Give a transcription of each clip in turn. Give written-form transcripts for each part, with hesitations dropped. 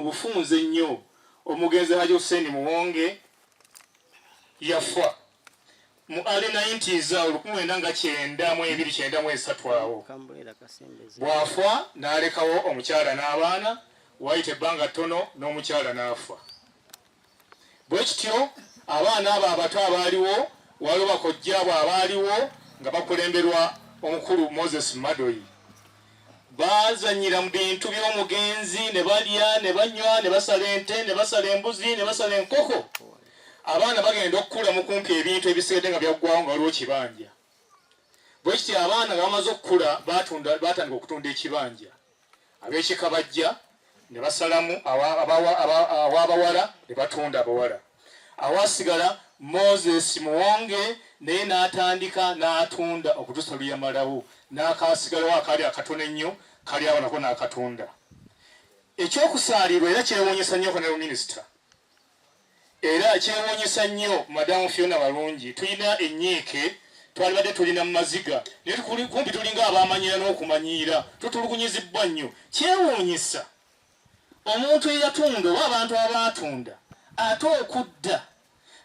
bufunze ennyo, omugenzi Haji Hussein Muwonge yafa mu early 90s awo, 1992, 93 awo. Bw'afa n'alekawo omukyala n'abaana. Wayita ebbanga ttono n'omukyala n'afa. Bwe kityo abaana abo abato abaaliwo, waliwo bakojjaabwe abaaliwo nga bakulemberwa omukulu Moses Madoyi, baazanyira mu bintu by'omugenzi ne balya ne banywa ne basala ente ne basala embuzi ne basala enkoko. Abaana bagenda okukula mu kumpi ebintu ebisigadde nga byaggwawo, nga waliwo kibanja. Bwe kityo abaana nga bamaze okukula batandika okutunda ekibanja. Ab'ekika bajja ne basalamu aw'abawala ne batunda abawala. Awasigala Moses Muwonge naye n'atandika n'atunda okutuusa lwe yamalawo, n'akasigalawo akaali akatono ennyo kali awo nako n'akatunda. Ekyokusaalirwa era kyewuunyisa nnyo, Honorable Minister, era kyewuunyisa nnyo, Madamu Fiona Balungi, tulina ennyiike, twalibadde tulina mu maziga, naye kumpi tulinga abamanyira n'okumanyiira, tutulugunyizibwa nnyo. Kyewuunyisa omuntu eyatunda oba abantu abaatunda ate okudda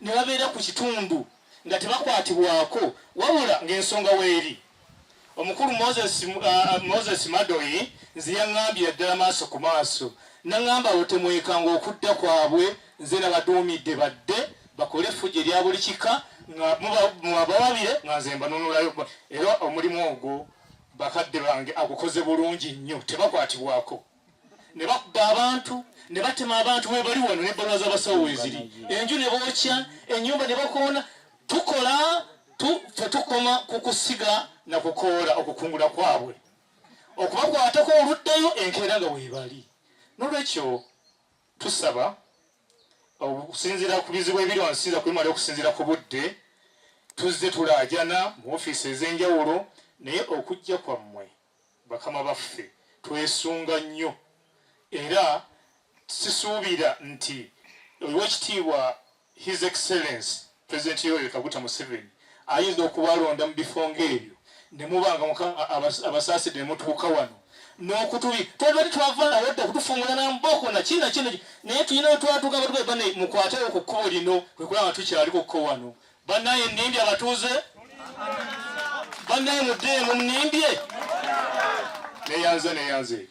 ne babeera ku kitundu nga tebakwatibwako, wabula ng'ensonga weeri. Omukulu Moses Madoyi nze yaŋŋambye ddala maaso ku maaso, naŋŋamba abo temwekanga okudda kwabwe, nze nabaduumidde badde bakole effujjo erya buli kika nga mubabawabire nga nze mbanunulayo. Era omulimu ogwo bakadde bange agukoze bulungi nnyo, tebakwatibwako. Ne bakuba abantu ne batema abantu, we bali wano n'ebbaluwa z'abasawo weeziri, enju ne bookya, ennyumba ne bakoona. Tukola ffe tukoma ku kusiga na kukoola okukungula kwabwe, okubakwatako oluddayo enkeera nga weebali. Nolwekyo tusaba okusinziira ku bizibu ebiri wano, sinza kubimala okusinziira ku budde, tuzze tulaajana mu ofiisi ez'enjawulo, naye okujja kwammwe bakama baffe twesunga nnyo. Era sisuubira nti owekitiibwa His Excellence President Yoweri Kaguta Museveni ayinza okubalonda mu bifo ng'ebyo ne mubanga Mukama abasaasidde ne mutuuka wano n'okutubi twabadde twava nawo dda kutufungula na mboko na kina kino, naye tulina we twatuuka batugabe bane mukwatewo ku kkubo lino, kwe kulaba nga tukyali kukko wano. Bannaye, nnimbye abatuuze? Bannaye, muddeemu, nnimbye? Neyanze, neyanze.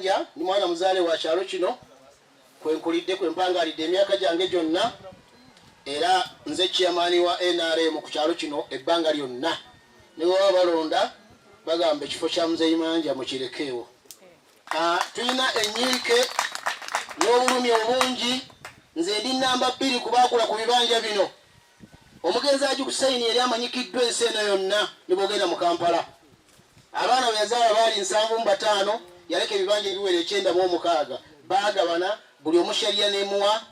Nja ndi mwana muzaale wa kyalo kino, kwe nkulidde, kwe mpangalidde emyaka gyange gyonna, era nze chairman wa NRM ku kyalo kino ebbanga lyonna. Ne bwe baba balonda bagamba ekifo kya Muzeeyi Manja mukirekeewo. Tulina ennyiike n'obulumi obungi. Nze ndi namba 2 ku baagula ku bibanja bino. Omugenzi Haji Hussein yali amanyikiddwa ensi eno yonna, ne bwogenda mu Kampala. Abaana bwe yazaala baali 75, yaleka ebibanja ebiwera 96. Baagabana buli omu sharia n'emuwa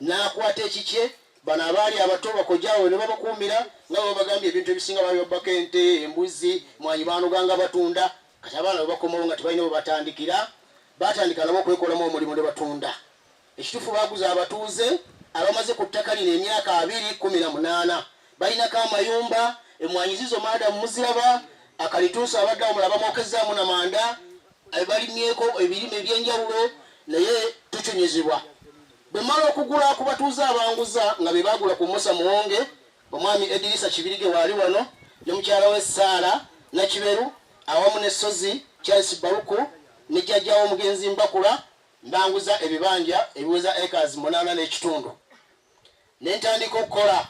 n'akwata ekikye. Bano abaali abato bakojaawe ne babakuumira nga bwe babagambye. Ebintu ebisinga baali babbako ente, embuzi, mwanyi baanuganga batunda. Kati abaana bwe bakomawo nga tebalina bwe batandikira, batandika nabo okwekolamu omulimu ne batunda. Ekituufu baaguza abatuuze abamaze ku ttaka lino emyaka 2018, balinako amayumba. Emmwanyi zizo maadamu muziraba, akalituusi abadde awo mulaba mwokezzaamu na manda, balimyeko ebirime ebyenjawulo, naye tucunyizibwa. Bwe mmala okugula ku batuuze abanguza nga be baagula ku Musa Muwonge, omwami Edirisa Kibirige waali wano ne mukyala we Saala Nakiberu awamu ne Ssozi Charles Baruku ne jjajja w'omugenzi Mbakula, mbanguza ebibanja ebiweza acres 8.5 ne ntandika okukola.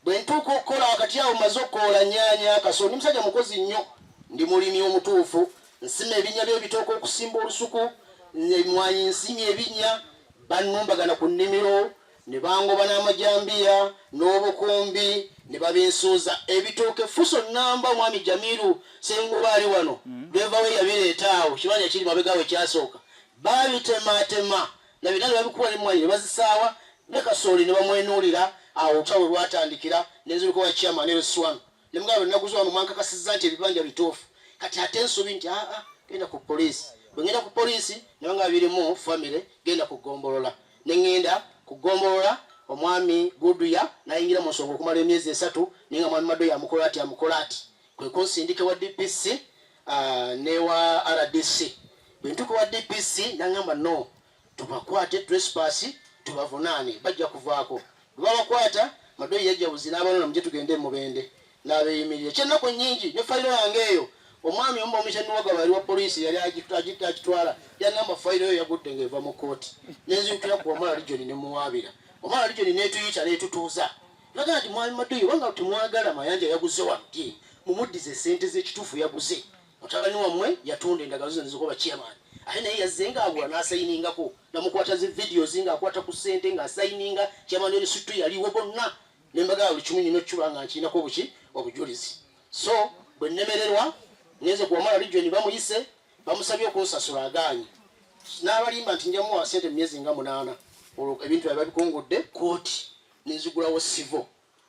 Bwe ntuuka okukola wakati awo mmaze okukoola nnyaanya, kaso, ndi musajja mukozi nnyo, ndi mulimi omutuufu, nsima ebinnya by'ebitooke, okusimba olusuku, emwanyi nsimye ebinnya. Bannumbagana ku nnimiro ne bangoba n'amajambiya n'obukumbi ne babinsuuza. Ebitooke fuso nnamba, omwami Jamiru Sengoba ali wano, ddereeva we yabireeta awo, kibanja kiri mabega we kyasooka, baabitemaatema na byonna ne babikuba n'emmwanyi ne bazisaawa ne kasooli ne bamwenuulira. Awo olutalo we lwatandikira ne nziruka wa chairman LC1 ne mugamba, "Naguze wano, mwankakasizza nti ebibanja bituufu, kati ate ensobi?" Nti, "Aa, genda ku poliisi." Bwe ngenda ku poliisi ne banga birimu famire, genda ku ggombolola. Ne ŋŋenda ku ggombolola, omwami Guduya n'ayingira mu nsonga okumala emyezi 3, naye nga mwami Madoyi amukola ati amukola ati, kwe kunsindika ewa DPC newa RDC. Bwe ntuuka wa DPC nangamba no, tubakwate trespass, tubavunaane, bajja kuvaako. Bwe babakwata, Madoyi yajja buzi n'abanona, mujje tugende Mubende, n'abeeyimirira. Ekyennaku ennyingi, ne fayiro yange eyo, omwami omu bamuyita Nuwagaba, yali wa poliisi, yali agitwala, yagamba fayiro eyo yagudde ng'eva mu kkooti. Nenzijukira ku Wamala Region ne muwaabira Wamala Region, n'etuyita n'etutuuza, bagamba nti mwami Madoyi, obanga temwagala Mayanja yaguze wano, ti mumuddize esente z'ekituufu yaguze. Mutabani wammwe yatunda endagano zino zikuba chairman, ate naye yazze ng'agula n'asayiningako, namukwata zi videos ng'akwata ku ssente ng'asayininga. Chairman erisitu yaliwo bonna, ne mbagala buli kimu nyina okukiba nga nkiinako obuki obujulizi. So bwe nnemererwa, ngenze ku Wamala Region, bamuyise, bamusabye okunsasula, agaanye, n'abalimba nti nja muwa ssente mu myezi nga 8, olwo ebintu byabe babikungudde. Kooti nenzigulawo civil.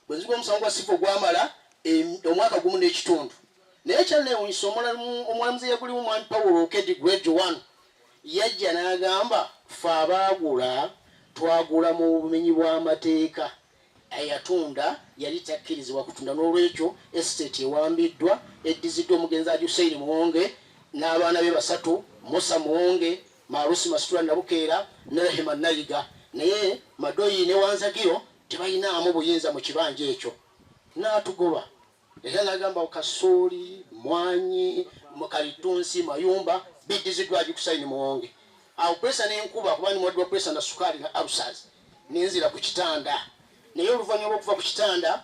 Bwe nzigula omusango gwa civil, gwamala omwaka gumu n'ekitundu, naye kyanneewunyisa, omulamuzi yagulimu, mwami Paulo Okedi, grade 1, yajja n'agamba, "Fe abaagula twagula mu bumenyi bw'amateeka, eyatunda yali takkirizibwa kutunda, n'olwekyo estate ewambiddwa, eddiziddwa omugenzi Haji Hussein Muwonge n'abaana be basatu, Musa Muwonge, Marusi Masitula Nabukeera ne Rehema Nayiga, naye Madoyi ne Wanzagiro tebalinaamu buyinza mu kibanja ekyo." N'atugoba era n'agamba kasooli, mwanyi, kalitunsi, mayumba biddiziddwa Haji Hussein Muwonge. Awo pressure n'enkuba, kuba ndi mulwadde wa pressure na sukaali na ulcers, nenzira ku kitanda. Naye oluvannyuma lw'okuva ku kitanda,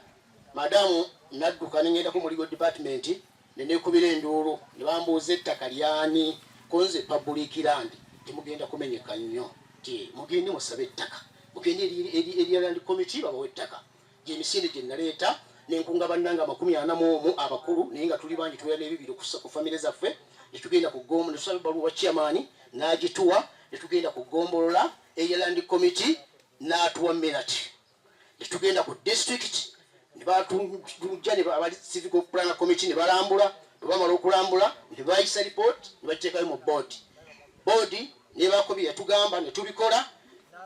madamu, nadduka neŋŋendako mu legal department ne neekubira enduulu, ne bambuuza ettaka lyani, konze public land, temugenda kumenyeka nnyo, ti mugende musabe ettaka, mugende eri land committee babawe ettaka. Gyemisinde gye naleeta, nenkunga bannange 41 abakulu, naye nga tuli bangi, tubeera n'ebibiri ku famire zaffe, netugenda ku gombo netusaba ebbaluwa wa chairman, n'agituwa, netugenda ku gombolola eya land committee, n'atuwa minute, netugenda ku district, ne batujja ne abali civic plan committee ne balambula. Bwe bamala okulambula, ne bayisa report, ne bagiteekayo mu board. Board nebaako bye yatugamba ne tubikola,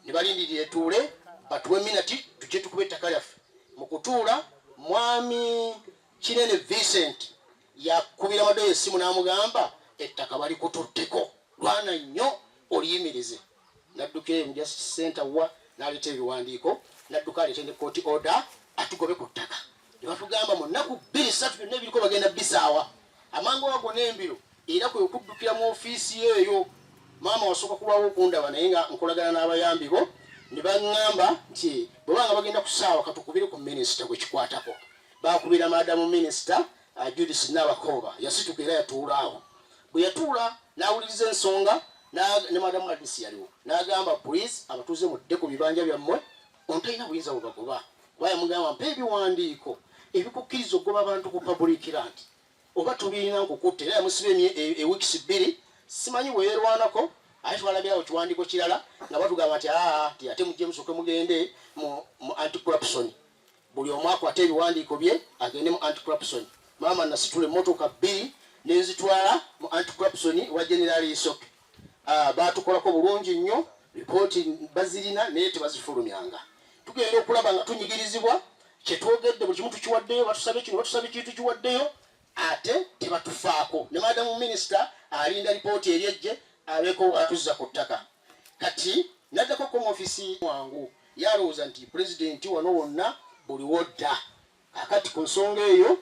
ne balindirira etuule batuwe minute tujje tukube ettaka lyaffe. Mu kutuula, mwami Kinene Vincent yakubira Madoyo essimu n'amugamba, "Ettaka balikututteko, lwana nnyo oliyimirize." Naddukira mu justice center wa n'aleeta ebiwandiiko, nadduka aleete ne court order atugobe ku ttaka. Ne batugamba mu nnaku 2, 3 byonna ebiriko bagenda bisaawa. Amangu ago n'embiro era kwe kuddukira mu ofiisi eyo. Maama, wasooka kulwawo okundaba, naye nga nkolagana n'abayambi bo, ne baŋŋamba nti bwe banga bagenda kusaawa, katukubire ku minisita gwe kikwatako. Bakubira madamu minisita, Judith Nabakooba, yasituka era yatuula awo. Bwe yatuula n'awuliriza ensonga, ne madamu Adisi yaliwo, n'agamba, "Please, abatuuze mudde ku bibanja byammwe, ono talina buyinza bwebagoba." Kuba yamugamba, "Mpa ebiwandiiko ebikukkiriza okugoba abantu ku public land, oba tubirina nkukutta." Era yamusiba ewiikisi 2, simanyi bweyeerwanako, ate twalabirawo kiwandiiko kirala nga batugamba nti aa, ti ate mujje musooke mugende mu anti-corruption, buli omu akwate ebiwandiiko bye agende mu anti-corruption. Maama, nasitula emmotoka bbiri nenzitwala mu anti-corruption wa General Isoke. Batukolako bulungi nnyo, ripooti bazirina naye tebazifulumyanga. Tugenda okulaba nga tunyigirizibwa, kyetwogedde buli kimu tukiwaddeyo, batusabye kino, batusabye kintu, kiwaddeyo, ate tebatufaako. Ne madamu minisita alinda ripooti eri ejje abeeko atuzza ku ttaka. Kati naddako ko mu ofiisi wangu, yalowooza nti pulezidenti wano wonna buli wodda. Kakati ku nsonga eyo,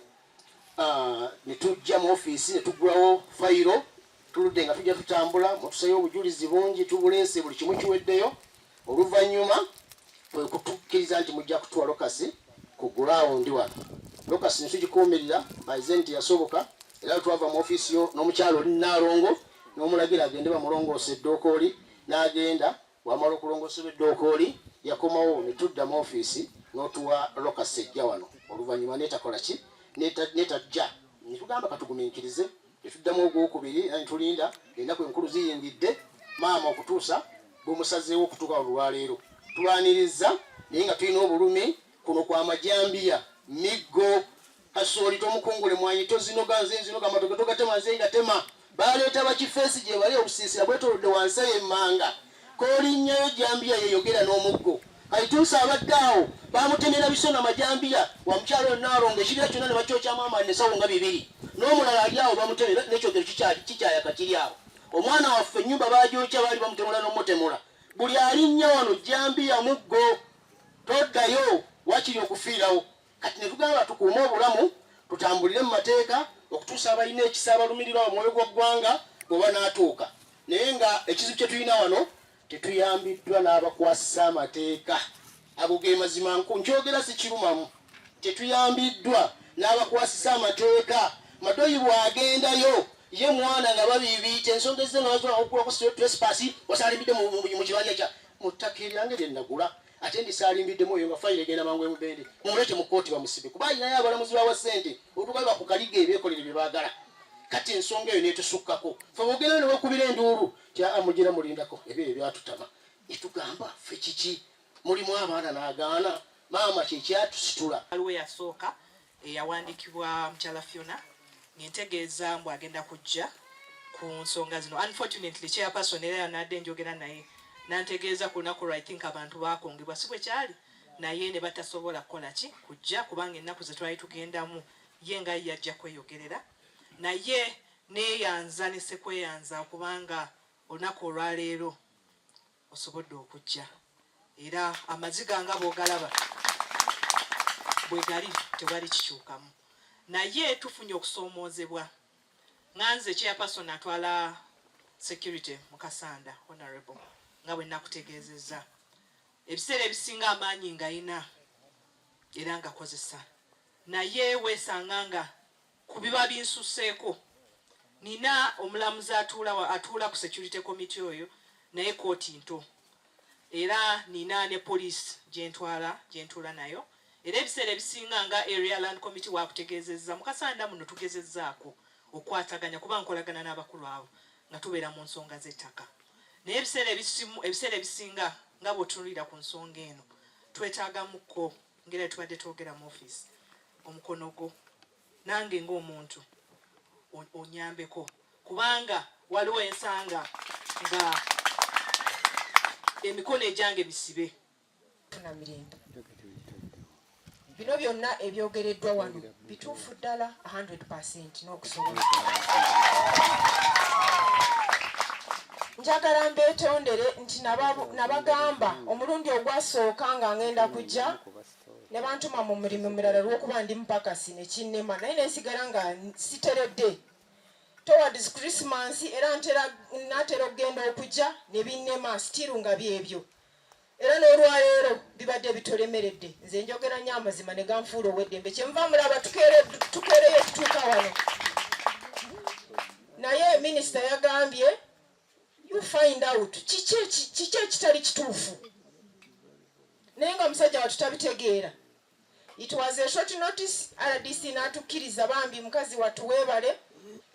ne tujja mu ofiisi ne tuggulawo fayiro. Tuludde nga tujja tutambula, mutusayo obujulizi bungi, tubuleese, buli kimu kiweddeyo. Oluvannyuma kwe kutukkiriza nti mujja kutuwa locus ku ground wano. Locus ne tugikuumirira baize nti yasoboka. Era twava mu ofiisi yo n'omukyalo oli Naalongo, n'omulagira agende bamulongoose eddookooli, n'agenda. Wamala okulongoosebwa eddookooli, yakomawo, ne tudda mu ofiisi n'otuwa locus ejja wano. Oluvannyuma neetakola ki, netajja, netugamba katugumiikirize, netuddamu ogwokubiri era netulinda. Ennaku enkulu ziyingidde, maama, okutuusa bwemusazeewo okutuuka olwaleero. Tulwaniriza, naye nga tulina obulumi. Kuno kwa majambiya, miggo, kasooli tomukungule, mwanyi tozinoga, nze nzinoga, amatoke togatema, nze ngatema. Baleeta bakifeesi gye bali, obusiisira bwetolodde wansi eyo emmanga, kolinnyayo jambiya yeyogera n'omuggo. Kalituusa abadde awo bamutemera bisona majambiya wa mukyalo oyo Naalongo, ekibira kyonna ne bakyokyamu amaanyi nesawo nga bibiri, n'omulala ali awo bamutemera, n'ekyogero kikyayaka kiri awo. Omwana waffe ennyumba bagyokya, baali bamutemula n'omutemula. Buli alinnya wano jambiya, muggo, toddayo, wakiri okufiirawo. Kati ne tugamba tukuume obulamu, tutambulire mu mateeka okutuusa abalina ekisa, abalumirirwa omwoyo gw'oggwanga bwe banaatuuka. Naye nga ekizibu kye tulina wano, tetuyambiddwa n'abakwasisa amateeka. Ago ge mazima, nkyogera sikirumamu. Tetuyambiddwa n'abakwasisa amateeka. Madoyi bw'agendayo ye mwana nga babiibiita ensonga ezze nga basobola okukulako trespass, wasaalimbidde mu kibanja kya mu ttaka eryange lye nagula, ate ndisalimbiddemu oyo nga fayiro egenda mangu emubende, mumulete mu kooti bamusibe, kuba ayinayo abalamuzi bawa ssente otuuka bakukaliga ebyekolere bye baagala. Kati ensonga eyo netusukkako fe. Bwogenda ne bakubira enduulu tya amugira mulindako ebyo ebyatutama, netugamba ffe kiki, mulimu abaana n'agaana maama kyekyatusitula. Waliwo eyasooka eyawandiikibwa mukyala Fiona ng'entegeeza mbu agenda kujja ku nsonga zino. Unfortunately, chairperson era yanadde njogera naye nantegeeza ku lunaku lwa, I think, abantu bakongebwa, si bwe kyali, naye ne batasobola kukola ki kujja, kubanga ennaku ze twali tugendamu ye nga yajja kweyogerera. Naye neeyanza ne sekweyanza kubanga olunaku olwaleero osobodde okujja, era amaziga nga bw'ogalaba bwe gali, tewali kikyukamu. Naye tufunye okusoomoozebwa nga nze chairperson atwala security mu Kasanda, honorable, nga bwe nakutegeezezza, ebiseera ebisinga amaanyi ngayina era ngakozesa, naye weesanga nga ku biba binsuseeko. Nina omulamuzi atuula atuula ku security committee oyo, naye kooti nto, era nina ne poliisi gyentwala gyentuula nayo. Era ebiseera ebisinga nga area land committee wakutegeezezza mu Kasanda muno tugezezzaako okwataganya, kuba nkolagana n'abakulu abo nga tubeera mu nsonga z'ettaka. Naye ebiseera ebisinga nga bw'otunuulira ku nsonga eno, twetaagamuko ngeri tubadde twogera mu ofiisi, omukono gwo nange ng'omuntu onyambeko, kubanga waliwo ensanga nga emikono egyange misibe. Na mirembe, bino byonna ebyogereddwa wano bituufu ddala 100 n'okusobola. Njagala mbeetondere nti nabagamba omulundi ogwasooka nga ngenda kujja ne bantuma mu mulimu mirala lw'okuba ndi mupakasi nekinnema, naye nensigala nga siteredde towards Christmas. Era natera okugenda okujja ne binnema still nga byebyo, era n'olwaleero bibadde bitolemeredde. Nze njogera nnyo amazima ne ganfuula ow'eddembe, kyenva mulaba tukeereyo okutuuka wano. Naye minisita yagambye, "You find out kiki ekitali kituufu," naye nga musajja watu tabitegeera. It was a short notice. RDC n'atukkiriza, bambi mukazi wattu weebale,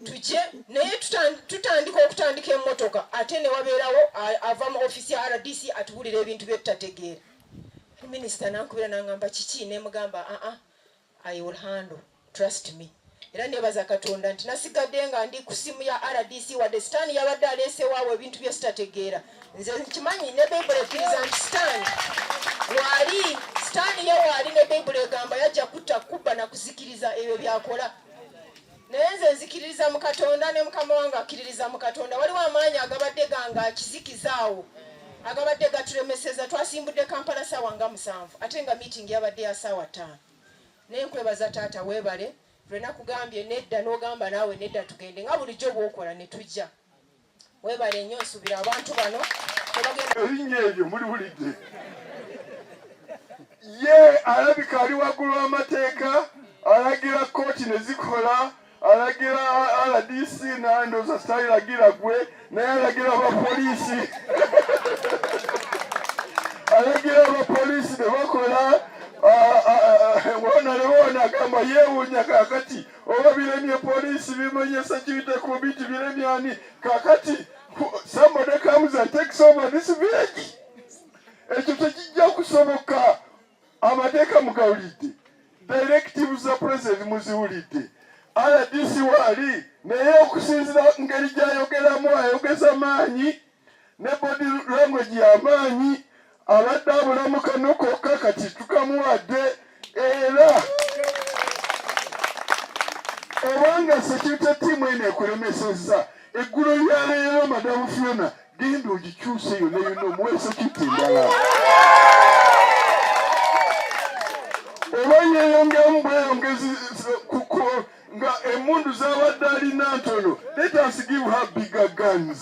tujje. Naye tutandika okutandika emmotoka, ate ne wabeerawo ava mu ofiisi ya RDC atubuulira ebintu bye tutategeera. Minisita nankubira nangamba kiki, nemugamba, "Aa, I will handle, trust me." Era nebaza Katonda nti nasigadde nga ndi ku simu ya RDC, wadde Sitaani yabadde aleesewaawo ebintu bye sitategeera. Nze nkimanyi ne Bayibuli ekkiriza nti Sitaani waali, Sitaani ye waali, ne Bayibuli egamba yajja kutta, kubba na kuzikiriza. Ebyo byakola, naye nze nzikiririza mu Katonda, ne mukama wange akkiririza mu Katonda. Waliwo amaanyi agabadde ganga akizikizaawo agabadde gatulemeseza. Twasimbudde Kampala saawa nga 7, ate nga meeting yabadde ya saawa 5. Naye nkwebaza taata, weebale. Lwe nakugambye nedda, n'ogamba naawe nedda, tugende nga bulijjo bw'okola, ne tujja. Weebale nnyo. Nsuubira abantu bano tebagenda Erinnya eryo muliwulidde. Ye alabika ali waggulu w'amateeka, alagira kooti ne zikola, alagira RDC, nandoza sitayiragira gwe, naye alagira abapoliisi, alagira abapoliisi ne bakola. Wona ne wona agamba yeewuunya kaakati oba biremye poliisi, bimenye security committee, biremye ani. Kaakati somebody comes and takes over this village. Ekyo tekijja kusoboka. Amateeka mugawulidde, directive za president muziwulidde, RDC waali, naye okusinzira ngeri gyayogeramu, ayogeza maanyi ne body language y'amaanyi, abadde abulamu kano kokka. Kati tukamuwadde. Era obanga security team eno ekulemesezza, Eggulo lya leero, Madamu Fiona, genda ogikyuse yonna yonna, omuwe security endala oba yeeyongeramu bweyongezi nga emundu zabadde alina ntono. Let us give her bigger guns,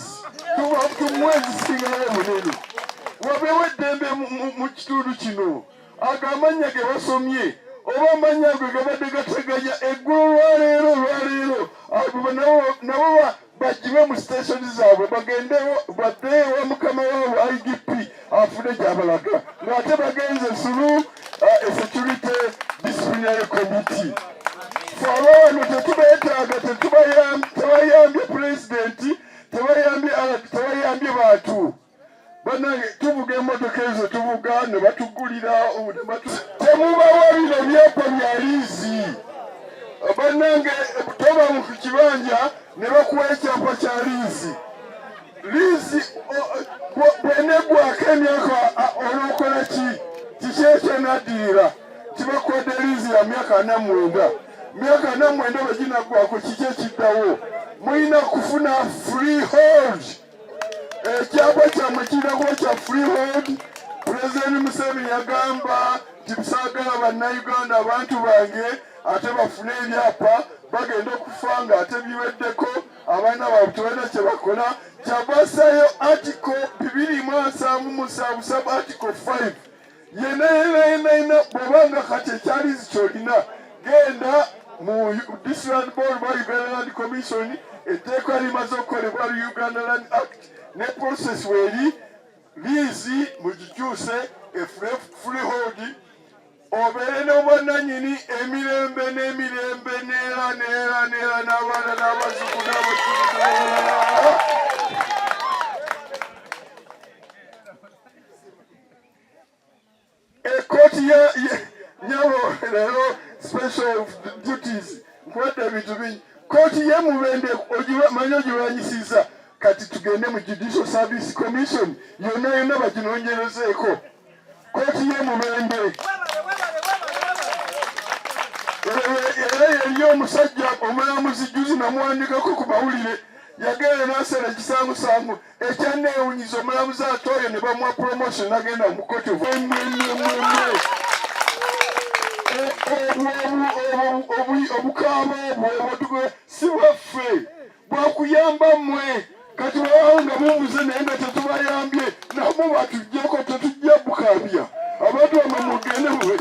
tumuwe ezisingawo obunene, wabeewo eddembe mu kitundu kino. Ago amannya ge basomye oba amannya ago gabadde gateganya eggulo lwaleero, nabo bagibwe mu station zaabwe, bagendewo baddeyo ewa mukama waabwe IGP afune gyabalaga, ng'ate bagenze through a security disciplinary committee. Fe abawano tetubeetaaga, tebayambye pulezidenti, tebayambye bantu. Bannange, tuvuga emmotoka ezo, tuvuga ne batugulira. Temubawa bino byapa bya liizi. Bannange, toba mu kibanja ne bakuwa ekyapa kya liizi. Liizi bweneggwako emyaka, olwokola ki? Kiki ekyo naddirira? Tibakuwadde liizi ya myaka 49. Myaka 49 bwe ginaggwako, kiki ekiddawo? Mulina kufuna freehold. Ekyapa kyammwe kirina kuba kya freehold. Pulezidenti Museveni yagamba nti saagala Bannayuganda, abantu bange, ate bafune ebyapa bagenda okufa nga ate biweddeko, abaana baabwe tebalina kye bakola. Kyabasayo article 277 sub article 5 yena yena yena yena. Bw'obanga kati ekyalizi kyolina, genda mu District Board ba Uganda Land Commission. Etteeka limaze okukolebwa, Uganda Land Act, ne process weeri. Liizi mugikyuse efune freehold, obeere n'obwannannyini emirembe n'emirembe, neera neera neera, n'abaana n'abazuku n'abazzukulu. Ekooti ya nyabo leero, special duties, nkuwadde ebintu bingi. Kooti ye Mubende manyi ogirwanyisiza. Kati tugende mu Judicial Service Commission yonna yonna baginoonyerezeeko. Kooti ye Mubende era yeri omusajja omulamuzi juzi namuwandikako ku mawulire, yagenda nasala ekisangusangu ekyanneewunyiza. Omulamuzi ate oyo ne bamuwa promotion, nagenda mu court of mwemwemwemwe. Obukaaba obwo si bwaffe, bwakuyamba mmwe. Kati bwabaawo nga mumuze naye nga tetubayambye, namu batuggyeko, tetujja bukabya abantu bamwe, mugende bwe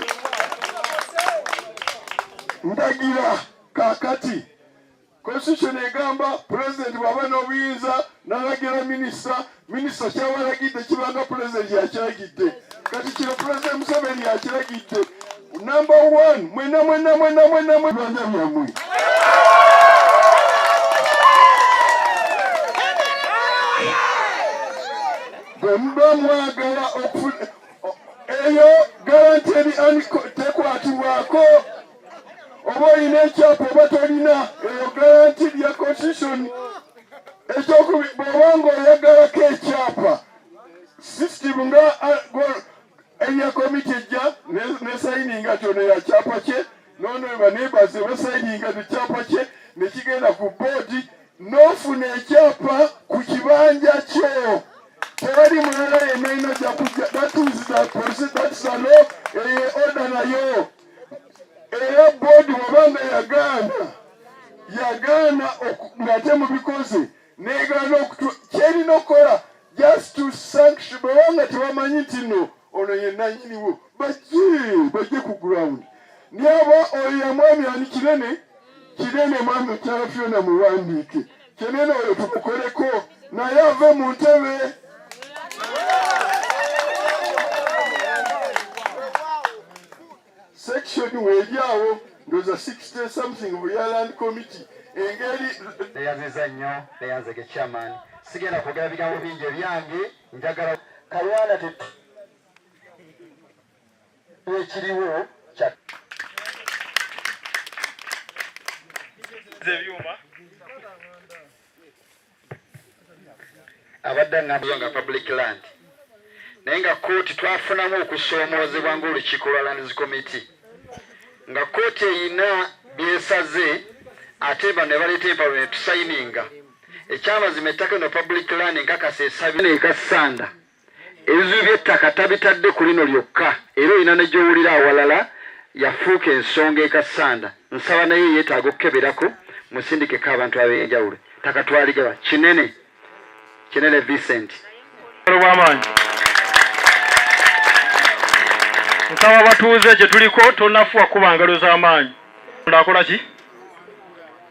ndagira. Kakati constitution egamba pulezidenti bw'aba n'obuyinza n'alagira minisita, minisita kyabalagidde kibanga pulezidenti yakiragidde. Kati kino Pulezidenti Museveni yakiragidde. Number one, mwena mwena mwena mwena mwe bibanja byammwe. Bwe muba mwagala okufuna eyo guarantee eri tekwatibwako, oba olina ekyapa oba tolina, eyo guarantee ya constitution. Ekyokubi, bw'oba ng'oyagalako ekyapa, system nga area committee ejja nesayininga nti ono yakyapa kye, nono banebaze basayininga nekyapa kye, nekigenda ku boodi, n'ofuna ekyapa ku kibanja kyo. Tewali mulala yenna ina ajja kujja. That is the policy, that's the law. Eyo order nayo era boodi bw'obanga yagaana ng'ate mubikoze, negaana okutu kyerina okukola just to sanction. Bwebanga tebamanyi nti no ono ye nanyiniwo, bajje ku ground. Niaba oyo ya mwami ani Kinene, Kinene, mwami Mukyala Fiona, muwandiike Kinene oyo tumukoleko naye ave mu ntebe. Section weeri awo, ndoza 60 something ya land committee engeri. Neyanziza nnyo, neyanzege chairman. Sigenda kwogera bigambo bingi ebyange, njagala kalwana ekiriwo kya ebyuma. Abadde aŋŋamba nga public land, naye nga kooti twafunamu okusoomoozebwa ng'olukiiko lwa lands committee, nga kooti eyina byesaze, ate bano ne baleeta empalo ne tusayininga. Ekyamazima ettaka eno public land nkakasa esabye ekassanda ebizibu by'ettaka tabitadde ku lino lyokka, era olina ne gy'owulira awalala yafuuka ensonga ekassanda. Nsaba naye yeetaaga okukeberako, musindikeko abantu ab'enjawulo. Ttaka twaligaba kinene kinene. Vincent bw'amaanyi, nsaba batuuze gye tuliko, tonafuwa kuba ngalo z'amaanyi. Akola ki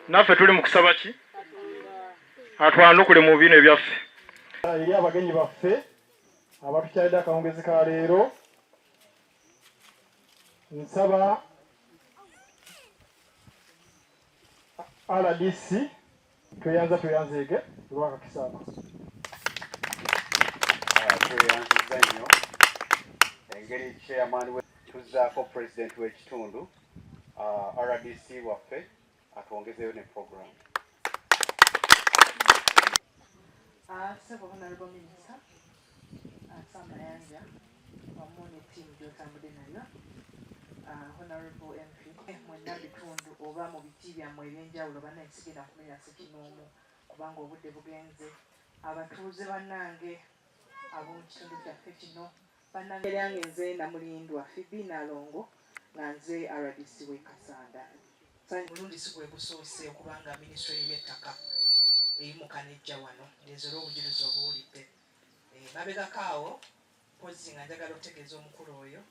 naffe tuli mu kusaba ki atwanukule mu bino ebyaffe eri abagenyi baffe abatukyalidde akawungezi ka leero. Nsaba RDC, tweyanza, tweyanzeege olwakakisa ako. Tweyanziza nnyo engeri chairman we tuzzaako president w'ekitundu, RDC waffe atwongezeyo ne program. Ssebo Honorable Minister Sam Mayanja wamu ne ttiimu gy'otambudde nayo, Honorable MP, mwenna bitundu oba mu biti byammwe ebyenjawulo, bannaye sigenda kumenya ssekinoomu kubanga obudde bugenze. Abatuuze bannange ab'omu kitundu kyaffe kino, bannange, eryange nze Namulindwa Fibi Nalongo, nga nze RDC w'e Kasanda. Mulundi si gwe gusoose okubanga minisitule y'ettaka eyimuka nejja wano, ndeezera obujulizi obuwulidde. Mabegako awo mpozi nga njagala okutegeeza omukulu oyo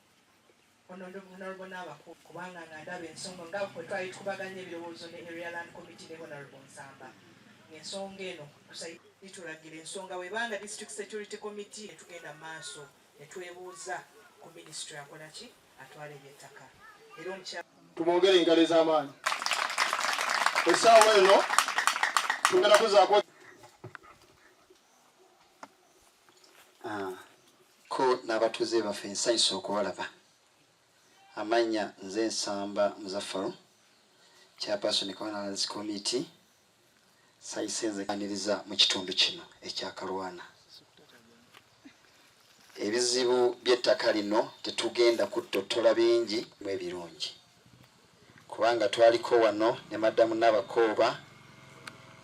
Honorable n'abakulu, kubanga nga ndaba ensonga nga bwe twali tukubaganya ebirowoozo ne Area Land Committee ne Honorable Nsamba, ng'ensonga eno litulagira ensonga webanga District Security Committee ne tugenda mu maaso ne twebuuza ku minisitule akola ki atwala ebyettaka era omukyala Tumwongere engalo ez'amaanyi. Essaawa eno tugenda kuzaako Ko n'abatuuze baffe, nsanyusa okubalaba. Amannya nze Nsamba Muzaffaru, chairperson Lands Committee. Sayise nze aniriza mu kitundu kino ekyakalwana. Ebizibu by'ettaka lino tetugenda kuttottola bingi mu ebirungi, kubanga twaliko wano ne madamu n'abakooba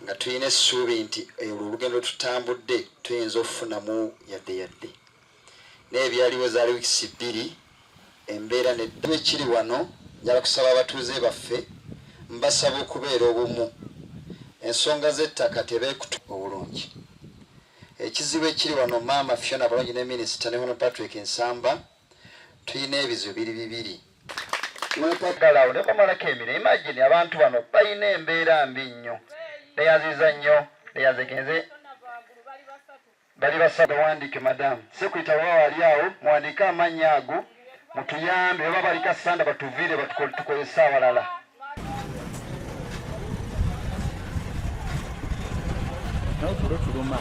nga tulina essuubi nti olwo olugendo lwetutambudde tuyinza okufunamu yadde yadde, naye ebyaliwo zaali wiikisi 2, embeera nedda. Ekiri wano, njala kusaba abatuuze baffe, mbasaba okubeera obumu. Ensonga z'ettaka tebeekutu obulungi. Ekizibu ekiri wano, maama Fiona Balungi ne minisita ne Honorable Patrick Nsamba, tulina ebizibu biri bibiri galawo ne bamalako emirimu. Imagine, abantu bano balina embeera mbi nnyo. Neyanziza nnyo, neyanzegenze. Bali basaba bawandiike. Madamu sekuyita baba wali awo, muwandiike amannya ago, mutuyambe. Oba bali Kasanda batuviire, tukozese awalala. N'otulo tuluma.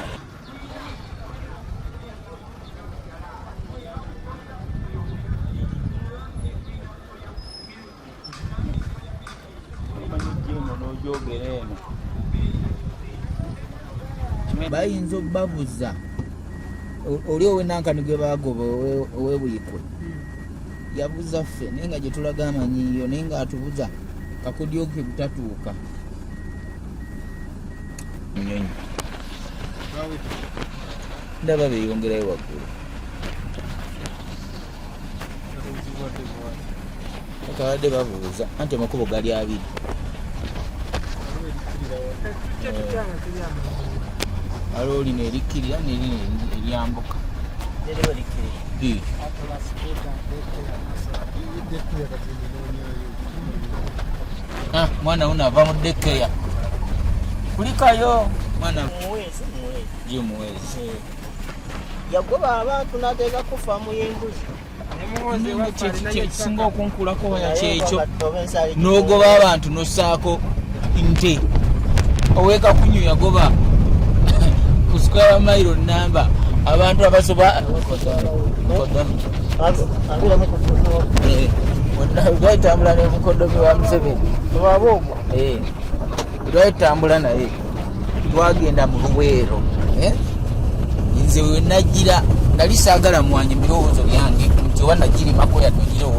Omanyi eno n'ogyogera eno. Bayinza okubabuza oli owenankani gwe bagoba ow'ebuyikwe yabuza ffe, naye nga gye tulaga amanyiyo, naye nga atubuza kakodyo ke butatuuka nyonyi. Ndaba beeyongerayo waggulu, bakabadde babuuza anti amakubo gali abiri. Waliwo lino erikkirira nerino eryambuka. Eh. Ah, mwana uno ava mu daycare, kulikayo mwana. Muweezi, muweezi. Jim Muweezi. Yagoba abantu n'ateeka kufa mu y'embuzi. Kyekisinga okunkulako waya kyekyo, n'ogoba abantu n'ossaako nte. Owekakunyu yagoba ku square mile namba abantu abasoba. Twalitambula ne mukodomi wa Museveni, twalitambula naye, twagenda mu Luweero. Eh? Nze wenajira nali saagala mwanyi mu birowoozo byange nti oba nagirimako yadde ogira.